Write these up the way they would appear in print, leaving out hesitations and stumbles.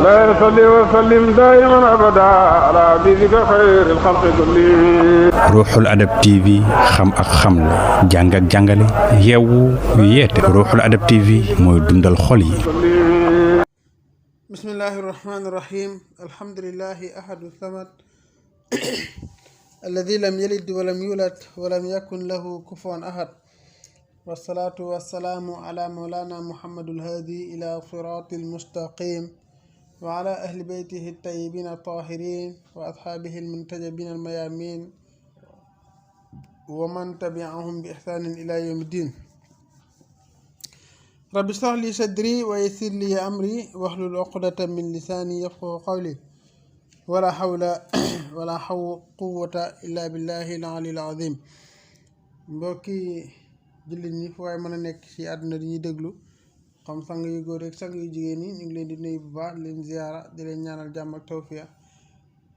لا يصلي وسلم دائما أبدا على حبيبك خير الخلق كلهم. Ruuxul Adab TV xam ak xamle jàng ak jàngale yeewu yeete Ruuxul Adab TV mooy dundal xol yi. bismillahi irrahmani irrahim alhamdulillahi ahadu samad alladi lam yalid walam yulad walam yakun lahu kufuwan ahad wasalaatu wasalaamu ala mawlana muhammadul hadi ila sirati almustaqim wa ala ahli beytihi altayibin altahirin wa ashaabihi almuntajabin almayamin wa man tabiahum bi ihsanin ila yawmi ddin. rabbi shrah li sadri wa yassir li amri wahlul uqdatan min lisaani yafqahu qawli wala hawla wala quwwata illa billahi al-aliyyil azim. mbokki jullit ñi fu waaye mën a nekk ci àdduna di ñuy déglu xam sang yu góor rek sang yu jigéen ñi ñu ngi leen di nuyu bu baax di leen ziyaara di leen ñaanal jàmm ak tawfiq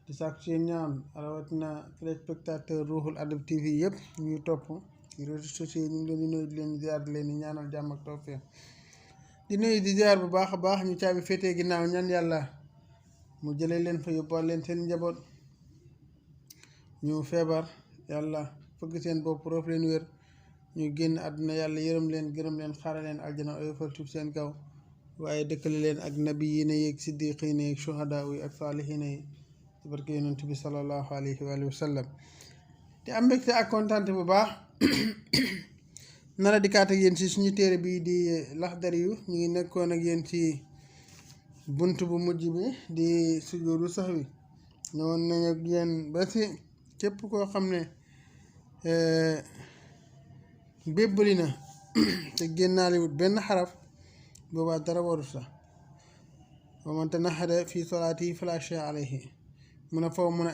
di sàkku seen ñaan rawatina téléspectateur Ruuxul Adab TV yëpp ñuy topp ci réseaux sociaux yi ñu ngi leen di nuyu di leen ziyaar di leen di ñaanal jàmm ak tawfiq di nuyu di ziyaar bu baax a baax ñu caabi féetee ginnaaw ñaan yàlla mu jëlee leen fa yóbbuwaat leen seen njaboot ñu feebar yàlla fëgg seen bopp roof leen wér ñu génn àdduna yàlla yërëm leen gërëm leen xaare leen aljana oyofal suuf seen kaw waaye dëkkale leen ak nabiyiina yi ak siddiqiina yi ak shuhadaa yi ak saalihiina yi ci barke yonent bi sallallahu alayhi wa sallam. te am mbégte ak kontaante bu baax nara dikkaat ak yéen ci suñu téere bii di Laxdari yu ñu ngi nekkoon ak yéen ci bunt bu mujj bi di sujuudu sahwi ñëwoon nañu ak yéen ba ci képp koo xam ne bébbali na te génnaaliwut benn xaraf boobaa dara warut sax wa man tanahada fi salaati fala shay alayhi mu ne foofu mu ne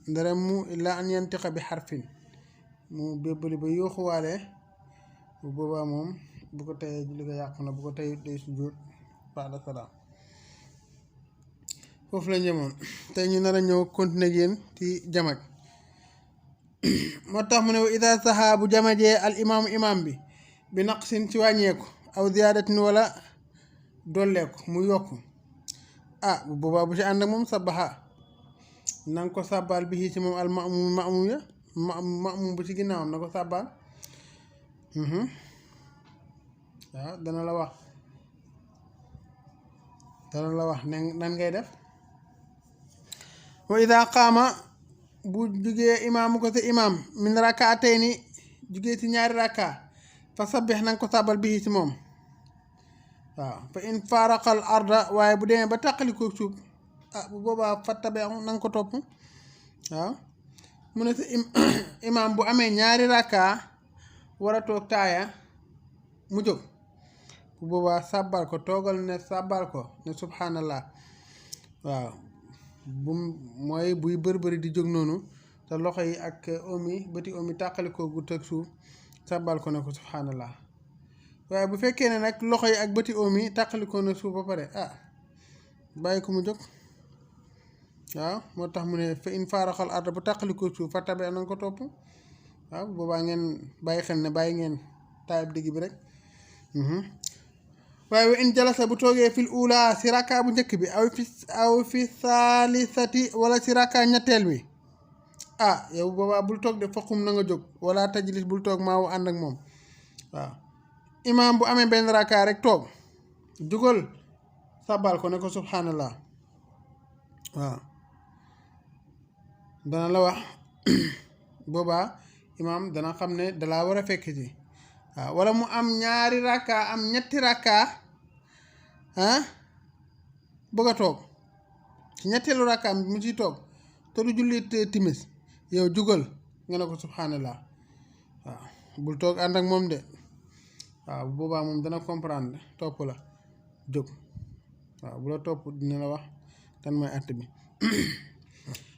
ndara mu illaa an yantiqa bi xarfin mu bébbali ba yooxuwaale bu boobaa moom bu ko teyee julli ko yàqu na bu ko tey day sujjóot ba'da salaam. foofu la ñëmoon tey ñu nar a ñëw continuer ak yéen ci jamaj moo tax mu ne wa ida saha bu jamajee al imaamu imaam bi naqsin ci wàññeeku aw ziyaadatin wala dolleeku mu yokku bu boobaa bu ci ànd ak moom sabaxa na nga ko sàbbaal bi ci moom al maamum bu ci ginnaawam na ko sàbbaal waaw dana la wax nan ngay def. wa ida qaama bu jugee imaamu ko sa imaam min rakaatayni jugee ci ñaari raka fa sabbih na nga ko sàbbal bi ci moom waaw fa in faraqal arda waaye bu demee ba tàqali ko suuf bu boobaa fattabi'u na nga ko topp waaw mu ne sa imaam bu amee ñaari raka war a toog taaya mu jóg bu boobaa sàbbal ko toogal ne sàbbal ko ne subhanallah waaw bu mooy buy bëri di jóg noonu te loxo yi ak omi bëti omi tàqalikoo gu teg suuf sàbbal ko ne ko subhanallah waaye bu fekkee ne nag loxo yi ak bëti omi tàqalikoo na suuf ba pare bàyyi ko mu jóg waaw moo tax mu ne fa in faaraxal arda bu tàqalikoo suuf fa tabe na nga ko topp waaw boobaa ngeen bàyyi xel ne bàyyi ngeen taayab digg bi rek waaye wa in jalasa bu toogee fil ula si rakka bu njëkk bi aw fi saalisati wala si rakka ñetteel bi yow boobaa bul toog de faqum na nga jóg wala tajlis bul toog maawu ànd ak moom waaw imaam bu amee benn rakka rek toog jugal sabal ko ne ko subhanallah waaw dana la wax boobaa imaam dana xam ne dalaa war a fekk ci waaw wala mu am ñaari rakka am ñetti rakka bëgg a toog ci ñetteelu rakkaam mu ciy toog te du julli timis yow jugal nga ne ko subhanallah waaw bul toog ànd ak moom de waaw bu boobaa moom dana comprendre topp la jóg waaw bu la topp dina la wax kan mooy att bi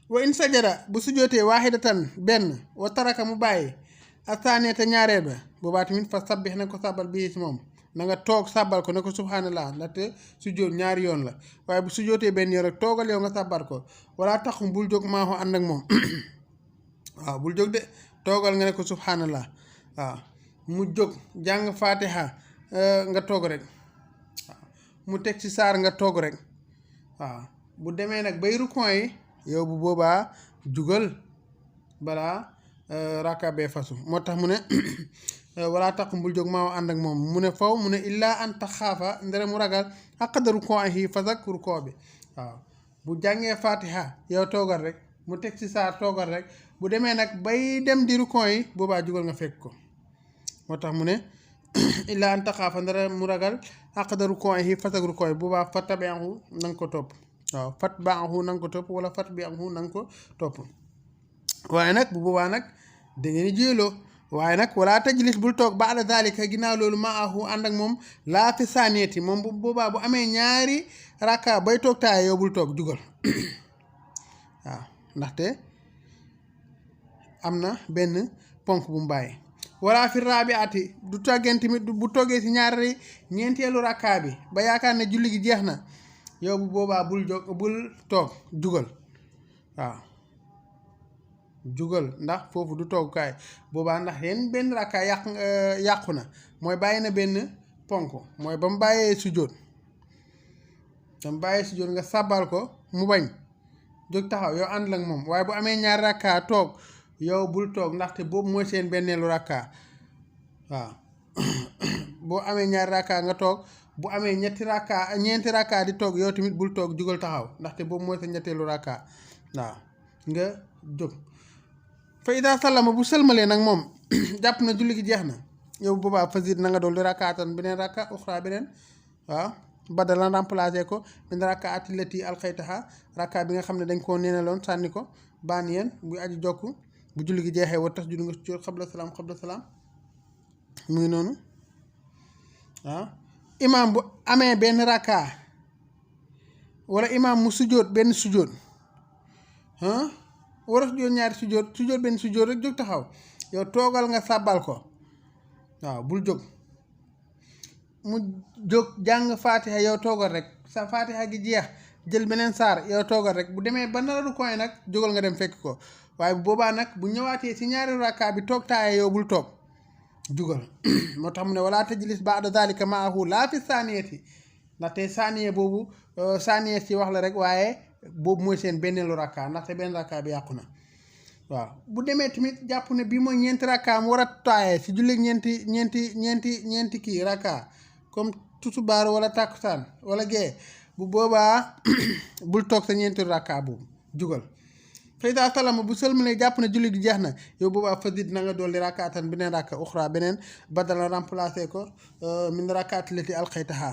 wa in sajada bu sujootee waahidatan benn wa taraka mu bàyyi astaanee te ñaareel ba boobaa tamit fa sabbih na ko sàbbal bi ci moom na nga toog sàbbal ko ne ko subhanallah ndaxte sujjóot ñaari yoon la waaye bu sujjóotee benn yoon rek toogal yow nga sàbbal ko wala taxum bul jóg maa ko ànd ak moom waaw bul jóg de toogal nga ne ko subhanallah waaw mu jóg jàng fatiha nga toog rek waaw mu teg ci saar nga toog rek waaw bu demee nag bay rukon yi yow bu boobaa jugal balaa rakka bee fasu moo tax mu ne wala taqum bul jóg maa ànd ak moom mu ne faw mu ne illaa an taxaafa ndere mu ragal aqda rukon ahi fasak rukoo bi waaw bu jàngee fatiha yow toogal rek mu teg ci saar toogal rek bu demee nag bay dem di rukon yi boobaa jugal nga fekk ko moo tax mu ne illaa an taxaafa ndere mu ragal aqda rukon ahi fasak rukoo bi boobaa fa tabiahu na nga ko topp waaw fat baaxu na nga ko topp wala fat biahu na nga ko topp waaye nag bu boobaa nag da ngeen di jéeloo waaye nag wala tajlis bul toog baada zalika ginnaaw loolu maahu ànd ak moom laa fi saaniyati moom bu boobaa bu amee ñaari rakka bay toog taaya yow bul toog jugal waaw ndaxte am na benn ponk bu mu bàyyi wala fi raabiati du toggeen tamit bu toggee si ñaari ñeenteelu rakka bi ba yaakaar ne julli gi jeex na yow bu boobaa bul toog jugal waaw jugal ndax foofu du toogukaay boobaa ndax yéen benn rakka yàqu na mooy bàyyi na benn ponk mooy ba mu bàyyee sujjóot nga sàbbal ko mu bañ jóg taxaw yow ànd la ak moom waaye bu amee ñaari rakka toog yow bul toog ndaxte boobu mooy seen benneelu rakka waaw boo amee ñaari rakka nga toog bu amee ñeenti rakka di toog yow tamit bul toog jugal taxaw ndaxte boobu mooy sa ñetteelu rakka waaw nga jóg fa ida sallama bu sëlmalee nag moom jàpp na julli gi jeex na yow boobaa fasid na nga dool di rakkaatan beneen rakka uxra beneen waaw badalan remplacé ko min rakkaati lati alxaytaha rakka bi nga xam ne dañ koo neenaloon sànni ko baan yeen bu aji jokk bu julli gi jeexee war tax julli nga sujjóot xabla salaam mu ngi noonu waaw imaam bu amee benn rakka wala imaam mu sujjóot benn sujjóot war a sujjóot ñaari sujjóot benn sujjóot rek jóg taxaw yow toogal nga sàbbal ko waaw bul jóg mu jóg jàng fatiha yow toogal rek sa fatiha gi jeex jël beneen saar yow toogal rek bu demee ba nara du koy nag jógal nga dem fekk ko waaye bu boobaa nag bu ñëwaatee si ñaari rakka bi toog taaye yow bul toog jugal moo tax mu ne wala tajlis ba'da zalika maahu laa fi saaniyati ndaxte saaniye boobu saaniye ci wax la rek waaye boobu mooy seen benneelu rakka ndaxte benn rakka bi yàqu na waaw bu demee tamit jàpp ne bii mooy ñeenti rakka mu war a taaye si julli ñeenti kii rakka comme tusubaar wala takkusaan wala gee bu boobaa bul toog sa ñeenti rakka boobu jugal fayda salama bu sëlmalee jàpp ne julli gi jeex na yow boobaa fasid na nga dolli rakkaatan beneen rakka uxra beneen badala remplacé ko min rakkaati lati alxaytaha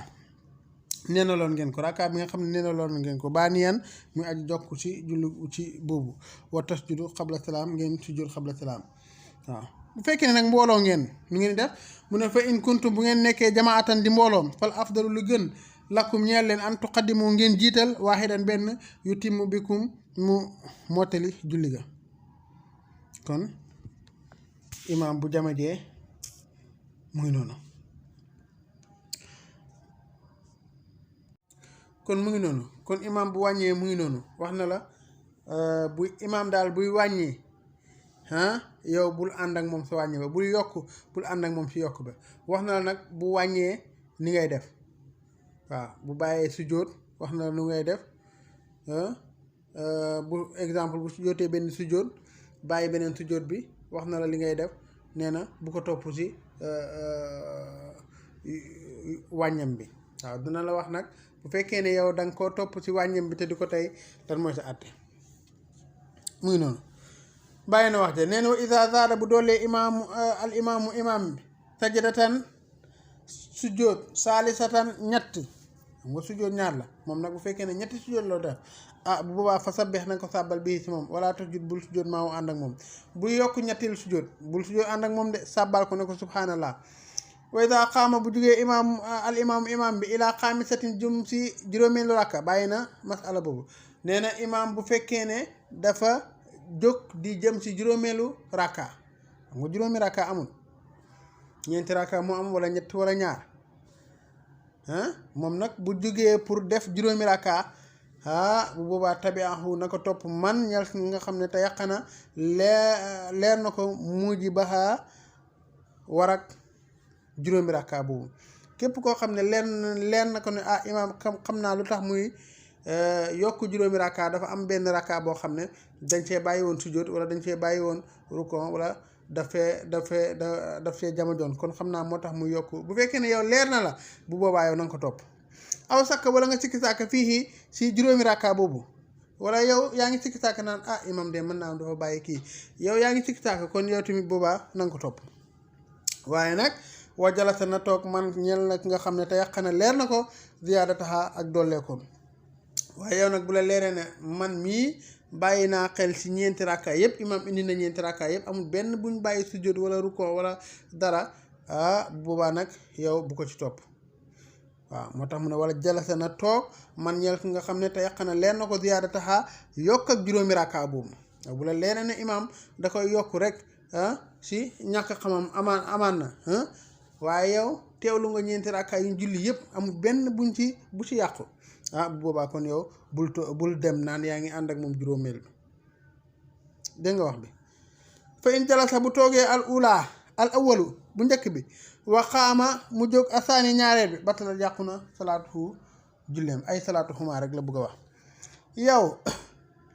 neenaloon ngeen ko rakka bi nga xam ne neenaloon ngeen ko baa niyan muy aji jokk ci julli ci boobu wa tasjudu xabla salaam ngeen sujjóot xabla salaam waaw bu fekkee ne nag mbooloo ngeen nu ngeen def mu ne fa in kuntum bu ngeen nekkee jamaatan di mbooloom fal afdalu lu gën lakum ñeel leen an tuqaddimu ngeen jiital waaxidan benn yu timmu bikum mu mottali julli ga kon imaam bu jamajee muy noonu kon imaam bu wàññee mu ngi noonu wax na la bu imaam daal buy wàññee yow bul ànd ak moom sa wàññee ba bul yokk bul ànd ak moom si yokk ba wax na la nag bu wàññee ni ngay def waaw bu bàyyee sujjóot wax na la nu ngay def bu exemple bu sujjóotee benn sujjóot bàyyi beneen sujjóot bi wax na la li ngay def nee na bu ko topp si wàññam bi waaw dina la wax nag bu fekkee ne yow da nga koo topp si wàññam bi te di ko tey lan mooy sa àtte muy noonu bàyyi na wax de nee na wa iza zaada bu doolee al imaamu imaam bi sajadatan sujjóot saalisatan ñett xam nga sujjóot ñaar la moom nag bu fekkee ne ñetti sujjóot loo def bu boobaa fa sabbih na nga ko sàbbal bii si moom wala tasjud bul sujjóot maamu ànd ak moom bu yokk ñettil sujjóot bul sujjóot ànd ak moom de sàbbal ko ne ko subhanallah wa iza qaama bu jugee imaam bi ilaa xaamisatin jum si juróomeelu rakka bàyyi na masala boobu nee na imaam bu fekkee ne dafa jóg di jëm si juróomeelu rakka xam nga juróomi rakka amul ñeenti rakka moo am wala ñett wala ñaar moom nag bu jugee pour def juróomi rakka bu boobaa tabiahu na ko topp man ñal nga xam ne te yàqana leer na ko mujji ba warak juróomi rakka boobu képp koo xam ne leer na ko ne imaam xam naa lu tax muy yokk juróomi rakka dafa am benn rakka boo xam ne dañ cee bàyyi woon sujjóot wala dañ cee bàyyi woon rukon wala daf fee jamajoon kon xam naa moo tax mu yokk bu fekkee ne yow leer na la bu boobaa yow na nga ko topp aw sakk wala nga sikki sàkk fii si juróomi rakka boobu wala yow yaa ngi sikki sàkk naan imam de mën naa am dafa bàyyi kii yow yaa ngi sikki sàkk kon yow tamit boobaa na nga ko topp waaye nag wa jalasa na toog man ñel nag nga xam ne te yàq na leer na ko ziyaadataha ak dolleekoon waaye yow nag bu la leeree ne man mii bàyyi naa xel si ñeenti rakka yëpp imam indi na ñeenti rakka yëpp amul benn buñ bàyyi sujjóot wala ruko wala dara bu boobaa nag yow bu ko ci topp waaw moo tax mu ne wala jalasa na toog man ñel nga xam ne te yàq na leer na ko ziyaadataha yokk ak juróomi rakka boobu bu la leeree ne imam da koy yokk rek si ñàkk xamam amaan na waaye yow teewlu nga ñeenti rakka yu julli yëpp amul benn bu ci yàqu bu boobaa kon yow bul dem naan yaa ngi ànd ak moom juróomeel bi dégg nga wax bi fa in jalasa bu toogee al awalu bu njëkk bi wa qaama mu jóg asaani ñaareel bi batala yàqu na salaatuhu julleem ay salaatu xumaa rek la bëgg a wax yow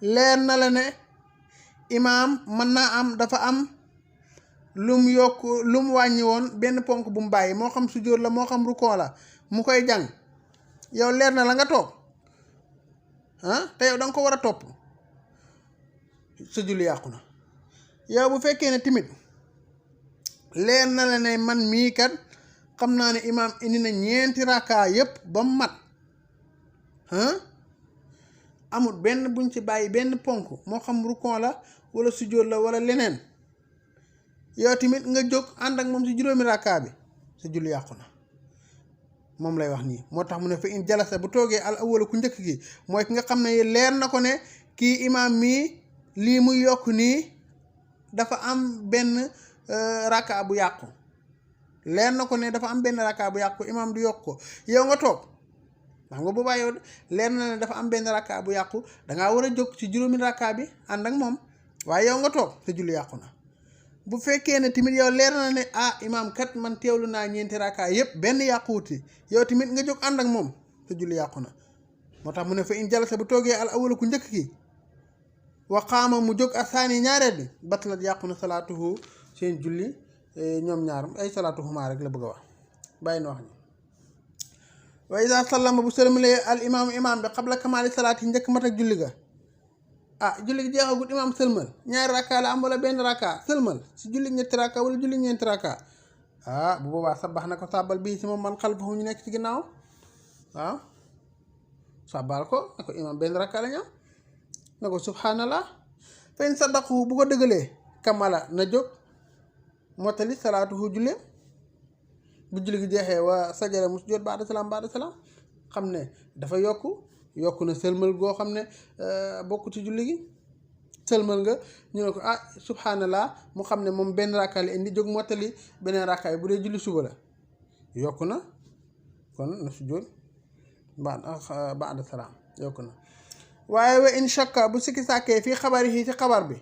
leer na la ne imaam mën naa am dafa am lum yokk lum wàññi woon benn ponk bu mu bàyyi moo xam sujjóot la moo xam rukoo la mu koy jàng yow leer na la nga toog te yow da nga ko war a topp sa julli yàqu na yow bu fekkee ne timit leer na la ne man mii kat xam naa ne imaam indi na ñeenti rakka yépp ba mu mat amul benn buñ ci bàyyi benn ponk moo xam rukon la wala sujjóot la wala leneen yow tamit nga jóg ànd ak moom si juróomi rakka bi sa julli yàqu na moom lay wax nii moo tax mu ne fa in jalasa bu toogee al awwalu ku njëkk gi mooy ki nga xam ne leer na ko ne kii imaam mii lii muy yokk nii dafa am benn rakka bu yàqu leer na ko ne dafa am benn rakka bu yàqu imaam du yokk ko yow nga toog xam nga boobaa yow leer na ne dafa am benn rakka bu yàqu dangaa war a jóg ci juróomi rakka bi ànd ak moom waaye yow nga toog sa julli yàqu na bu fekkee ne tamit yow leer na ne imaam kat man teewlu naa ñeenti rakka yëpp benn yàquwuti yow tamit nga jóg ànd ak moom sa julli yàqu na moo tax mu ne fa in jalasa bu toogee al awwalu ku njëkk ki wa qaama mu jóg asaani ñaareel bi batlat yàqu na salaatuhu seen julli ñoom ñaar ay salaatuhumaa rek la bëgg a wax bàyyi na wax ni wa iza sallama bu sëlmalee al imaamu imaam bi qabla kamaali salaati njëkk mat ak julli ga julli gi jeexagut imaam sëlmal ñaari rakka la am wala benn rakka sëlmal si julli ñetti rakka wala julli ñeenti rakka bu boobaa sabax na ko sàbbal bii si moom man xalfahu ñu nekk ci ginnaaw waaw sàbbal ko na ko imaam benn rakka la ñu am na ko subhanallah fa in saddaqu bu ko dëggalee kamala na jóg mottali salaatuhu julleem bu julli gi jeexee wa sajara mu sujjóot baada salaam xam ne dafa yokku na sëlmal goo xam ne bokk ci julli gi sëlmal nga ñu ne ko subhanallah mu xam ne moom benn rakka la indi jóg mottali beneen rakka yi bu dee julli suba la yokku na kon na sujjóot baada salaam yokku na waaye wa in shakka bu sikki sàkkee fii xabar yi ci xabar bi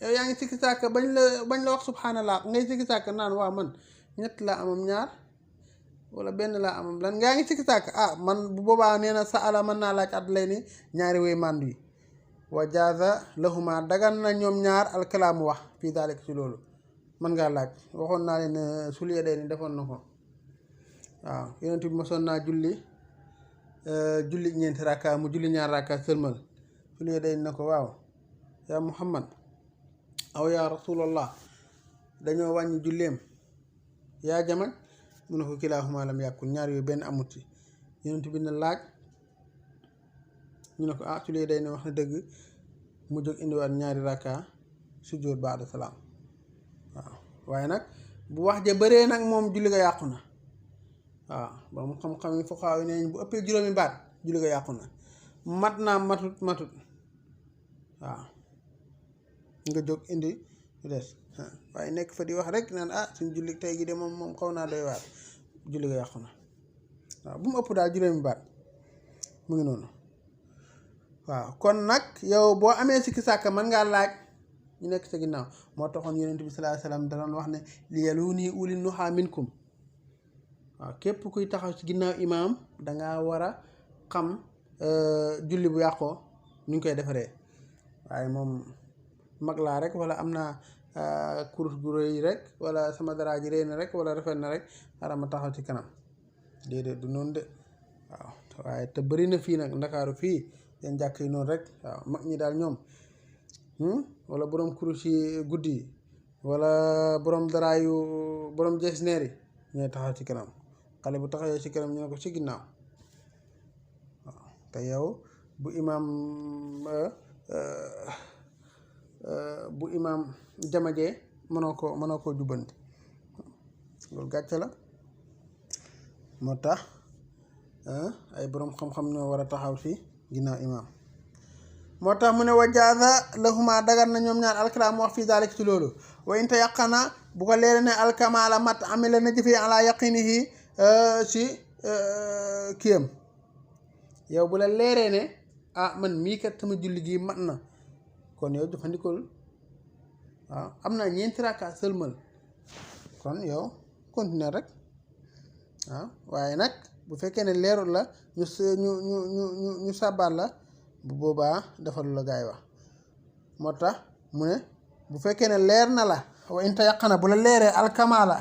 yow yaa ngi sikki sàkk bañ la wax subhanallah ngay sikki sàkk naan waa man ñett laa amam ñaar wala benn laa amam lan ngaa ngi sikki sàkk man bu boobaa nee na sa ala mën naa laaj at lay ni ñaari way màndu yi wa jaaza lahuma dagan na ñoom ñaar alkalaamu wax fii daalik ci loolu mën ngaa laaj waxoon naa leen suliya day ni defoon na ko waaw yonent bi mosoon naa julli ñeenti rakka mu julli ñaar rakka sëlmal suliya day na ko waaw yaa muhammad aw yaa rasulallah dañoo wàññi julleem yaa jamañ mu ne ko kilaahuma lam yàkkul ñaar yooyu benn amut ci yonent bi na laaj ñu ne ko su lee day ne wax na dëgg mu jóg indiwaat ñaari rakka sujjóot baada salaam waaw waaye nag bu wax ja bëree nag moom julli ga yàqu na waaw ba mu xam-xam yi fuqahaa yi nee bu ëppee juróomi baat julli ga yàqu na mat naa matut waaw nga jóg indi lu des waaye nekk fa di wax rek naan suñ julli tey gi de moom xaw naa doy waar julli ga yàqu na waaw bu mu ëpp daal juróomi baat mu ngi noonu waaw kon nag yow boo amee sikki sàkk mën ngaa laaj ñu nekk sa ginnaaw moo taxoon yonent bi sallallahu alayhi wasallam da doon wax ne li yaluni ulil nuha minkum waaw képp kuy taxaw ci ginnaaw imaam dangaa war a xam julli bu yàqoo nu ñu koy defaree waaye moom mag laa rek wala am naa kurus gu rëy rek wala sama daraa ji rëy na rek wala rafet na rek xaaral ma taxaw ci kanam déedéet du noonu de waaw waaye te bëri na fii nag ndakaaru fii seen jàkk yi noonu rek waaw mag ñi daal ñoom wala borom kurus yi guddi yi wala borom daraa yu borom jesneer yi ñooy taxaw ci kanam xale bu taxawee ci kanam ñu ne ko ci ginnaaw waaw te yow bu imaam jamajee mënoo koo jubbanti loolu gàcce la moo tax ay borom xam-xam ñoo war a taxaw ci ginnaaw imaam moo tax mu ne wa jaaza lahuma dagar na ñoom ñaar alkalaam wax fii daalik ci loolu wa inta yaqana bu ko leere ne alkamala mat amila na jëfee ala yaqinihi ci kiyam yow bu la leeree ne man mii kat sama julli gi mat na kon yow jëfandikool waaw am na ñeenti rakka sëlmal kon yow continuer rek waaw waaye nag bu fekkee ne leerul la ñu sàbbaal la bu boobaa defal lu la gaay wax moo tax mu ne bu fekkee ne leer na la wa inta yaqana bu la leeree alkamala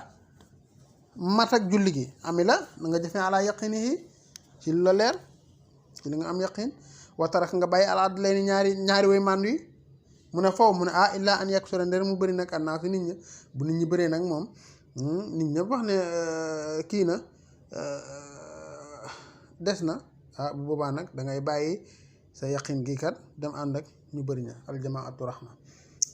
mat ak julli gi ami la na nga jëfee ala yaqinihi ci lu la leer ci li nga am yaqin wa tarak nga bàyyi al adlayni ñaari way màndu yi mu ne foofu mu ne illa an yaksura ndere mu bëri nag annaasu nit ñi bu nit ñi bëree nag moom nit ñëpp wax ne kii na des na bu boobaa nag da ngay bàyyi sa yaqin gi kat dem ànd ak ñu bëri ña aljamaatu rahma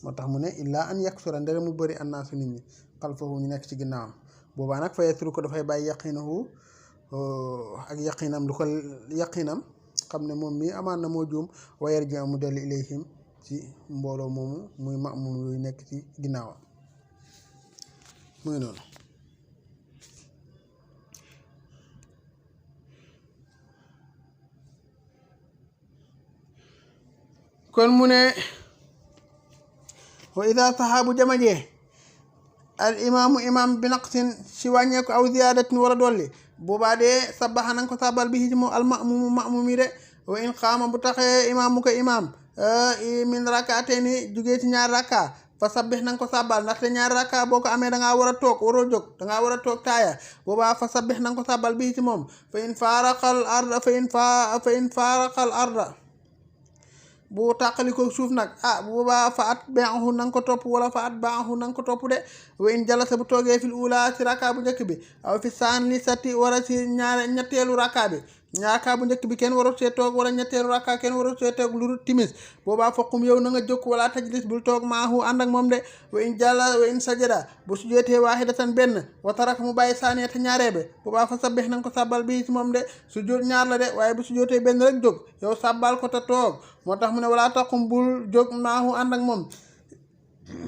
moo tax mu ne illa an yaksura ndere mu bëri annaasu nit ñi xalfahu ñu nekk ci ginnaawam boobaa nag fa yatru ko dafay bàyyi yaqinahu ak yaqinam lu ko yaqinam xam ne moom mii amaan na moo juum wa yarji mu dellu ilayhim ci mbooloo moomu muy ma'mum yooyu nekk ci ginnaawam muy noonu kon mu ne wa ida saxaabu jamajee al imaamu imaam bi naqsin si wàññeeku aw ziyaadatin wala dolli boobaa dee sabaxa nanga ko sabal bi ci moom al ma'mumu ma'mum yi de wa in xaama bu taxee imaamu ko imaam min rakatayni jugee ci ñaari rakka fa sabbih nanga ko sabbal ndaxte ñaari rakka boo ko amee dangaa war a toog waroo jóg dangaa war a toog taaya boobaa fa sabbih nanga ko sabbal bi ci moom fa in faaraqal arda bu tàqali ko suuf nag bu boobaa fa atba'ahu nanga ko topp wala fa atba'ahu nanga ko topp de wa in jalasa bu toogee fil ula ci rakka bu njëkk bi aw fi saanisati wala ci ñetteelu rakka bi rakka bu njëkk bi kenn waru see toog wala ñetteelu rakka kenn waru see toog lu timis boobaa foqum yow na nga jóg wala tajlis bul toog maahu ànd ak moom de wa in sajada bu sujootee waahidatan benn wa taraka mu bàyyi saaniyata ñaaree be boobaa fa sabbih na nga ko sabbal bi ci moom de sujoot ñaar la de waaye bu sujootee benn rek jóg yow sabbal ko te toog moo tax mu ne wala taqum bul jóg maahu ànd ak moom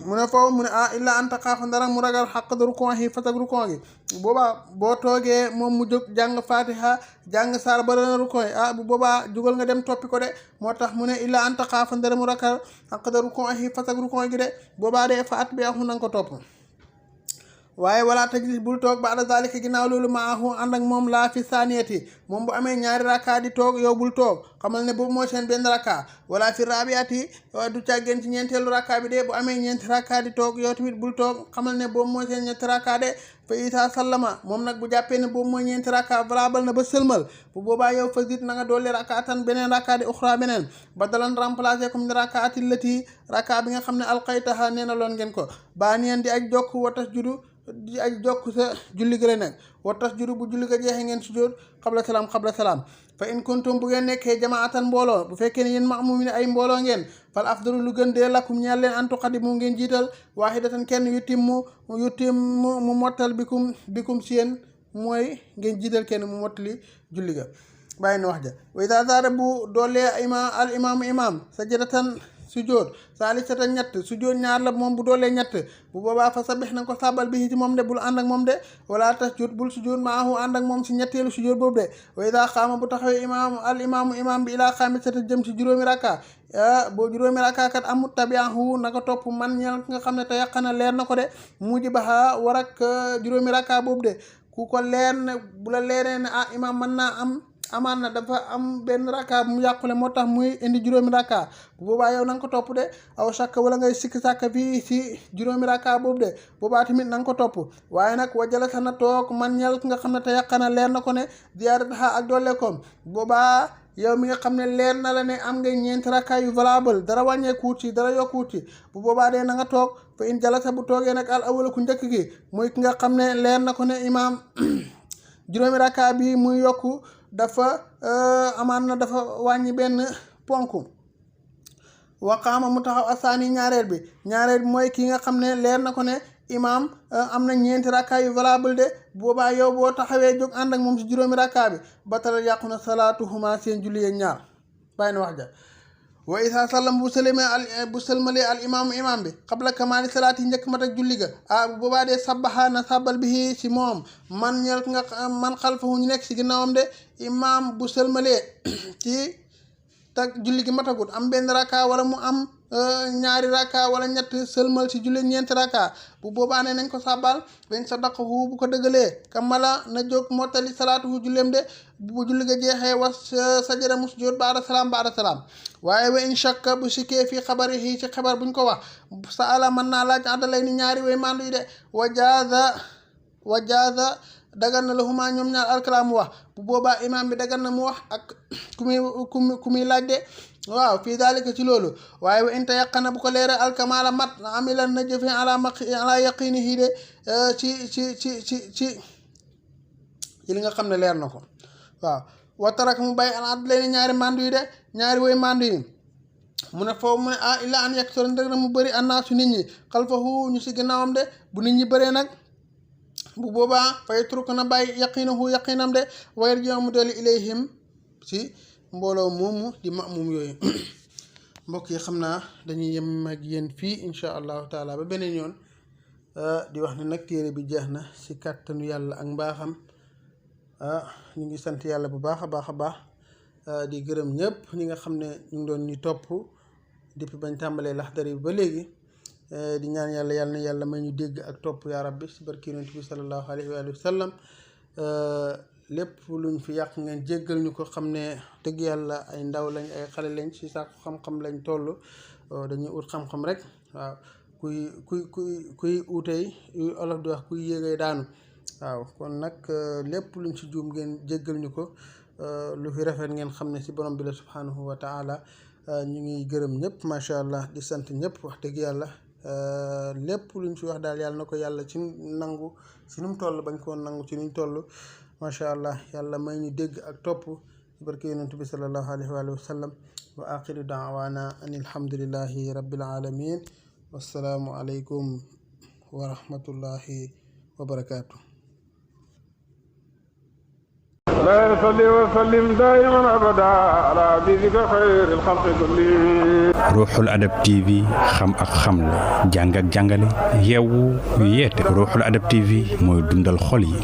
mu ne foofu mu ne illa an taxaafa ndara mu ragal xaq da rukon yi fasak rukon gi boobaa boo toogee moom mu jóg jàng fatiha jàng saar ba dana rukon yi bu boobaa jugal nga dem toppi ko de moo tax mu ne illa an taxaafa ndara mu ragal xaq da rukon yi fasak rukon gi de boobaa de fa at bi axu nanga ko topp waaye wala tajlis bul toog ba da zalika ginnaaw loolu maahu ànd ak moom laa fi saaniyati moom bu amee ñaari rakka di toog yow bul toog xamal ne boobu moo seen benn rakka wala fi rabiati du càggeen ci ñeenteelu rakka bi de bu amee ñeenti rakka di toog yow tamit bul toog xamal ne boobu moo seen ñeenti rakka de fa isa sallama moom nag bu jàppee ne boobu mooy ñeenti rakka valable na ba sëlmal bu boobaa yow fa zid na nga dolli rakkaatan beneen rakka di uxra beneen badalan remplacer comme ni rakkaati lati rakka bi nga xam ne alqaytaha nee na loon ngeen ko baa neen di aj jokk wa tasjudu di aj jokk sa julli gële nag wa tasjudu bu julli ga jeexee ngeen sujjóot xabla salaam fa in kuntum bu ngeen nekkee jamaatan mbooloo bu fekkee ne yéen ma'muum ne ay mbooloo ngeen fal afdalu lu gën dee lakum ñeel leen an tuqaddimu ngeen jiital waahidatan kenn yutimmu mu mottal bikum si yéen mooy ngeen jiital kenn mu mottali julli ga bàyyi na wax ja wa idaa zaada bu doolee al imaamu sajadatan sujjóot saalisatan ñett sujjóot ñaar la moom bu doolee ñett bu boobaa fa sabbih na ko sabal bi ci moom de bul ànd ak moom de wala tasjud bul sujjóot maahu ànd ak moom si ñetteelu sujjóot boobu de wa idaa xaama bu taxawee imaam bi ilaa xaamisata jëm si juróomi rakka boo juróomi rakka kat amut tabi'ahu na ko topp man ñeel nga xam ne te yàqana leer na ko de mujibaha war ak juróomi rakka boobu de ku ko leer ne bu la leeree ne imaam mën naa am amaan na dafa am benn rakka mu yàqule moo tax muy indi juróomi rakka bu boobaa yow na nga ko topp de aw sàkk wala ngay sikk sàkk fii si juróomi rakka boobu de boobaa tamit na nga ko topp waaye nag wajala sa na toog man ñel ki nga xam ne te yàqana leer na ko ne ziyaadataha ak dooleekoom boobaa yow mi nga xam ne leer na la ne am nga ñeenti rakka yu valable dara wàññeekuut ci dara yokkuut ci bu boobaa de na nga toog fa in jalasa bu toogee nag al awala ku njëkk gi muy ki nga xam ne leer na ko ne imaam juróomi rakka bi muy yokku dafa amaan na dafa wàññi benn ponk waqaama mu taxaw asaani ñaareel bi mooy ki nga xam ne leer na ko ne imaam am na ñeenti rakka yu valable de boobaa yow boo taxawee jóg ànd ak moom si juróomi rakka bi batala yàqu na salaatuhuma seen julli yeeg ñaar bàyyi na wax ja wa isa sallam bu sëlmalee al imaamu imaam bi xabla kamaali salaat yi njëkk mat ak julli ga bu boobaa dee sabbaha na sabbal bi si moom man ñel nga man xalfahu ñu nekk si ginnaawam de imaam bu sëlmalee ci tag julli gi matagut am benn rakka wala mu am ñaari rakka wala ñett sëlmal si julli ñeenti rakka bu boobaa ne nañ ko sabbal bañ sadaqahu bu ko dëggalee kamala na jóg mottali salaatuhu julleem de bu julli ga jeexee was sajada mu sujjóot baada salaam waaye wa in shakka bu sikkee fii xabarihi ci xabar buñ ko wax sa ala mën naa laaj adalay ni ñaari way mandu yi de wa jaaza dagan na la huma ñoom ñaar alkalaamu wax bu boobaa imaam bi dagan na mu wax ak ku muy laaj de waaw fii daalika ci loolu waaye wa inta yaqana bu ko leere alkamaala mat amilan na jëfe ala yaqinihi de ci li nga xam ne leer na ko waaw wa tarak mu bàyyi al adlayni ñaari mandu yi de ñaari way mandu yi mu ne foofu mu ne illa an yaksura ndëg na mu bëri annaasu nit ñi xalfahu ñu si ginnaawam de bu nit ñi bëree nag bu boobaa fay turk na bàyyi yaqinam de wayar ji mu dellu ilayhim si mbooloo moomu di ma'mum yooyu mbokk yi xam naa dañuy yem ak yéen fii insha allahu taala ba beneen yoon di wax ne nag téere bi jeex na si kàttanu yàlla ak mbaaxam ñu ngi sant yàlla bu baax a baax di gërëm ñëpp ñi nga xam ne ñu ngi doon ñu topp depuis bañ tàmbalee Laxdari bi ba léegi di ñaan yàlla na yàlla may ñu dégg ak topp yaa rabbi si barki yonent bi sallallahu alayhi wa sallam lépp luñ fi yàq ngeen jéggal ñu ko xam ne dëgg yàlla ay ndaw lañ ay xale lañ si sàkku xam-xam lañ toll dañuy ut xam-xam rek waaw kuy utey olof di wax kuy yéegay daanu waaw kon nag lépp luñ ci juum ngeen jéggal ñu ko lu fi rafet ngeen xam ne si borom bi la subhanahu wa taala ñu ngi gërëm ñëpp macha allah di sant ñëpp wax dëgg yàlla lépp luñ fi wax daal yàlla na ko yàlla ci nangu si nu mu toll bañ koo nangu ci nuñ toll macha allah yàlla may ñu dégg ak topp ci barke yonent bi sallallahu alayhi wa sallam wa axiru daawaana an alhamdulillahi rabbil alamin wassalaamu aleykum wa rahmatullahi wa barakatuh لا يصلي وسلم دائما ابدا على حبيبك خير الخلق كلهم ruuxul adab tv xam ak xam la jàng ak jàngale yeewu yeete ruuxul adab tv mooy dundal xol yi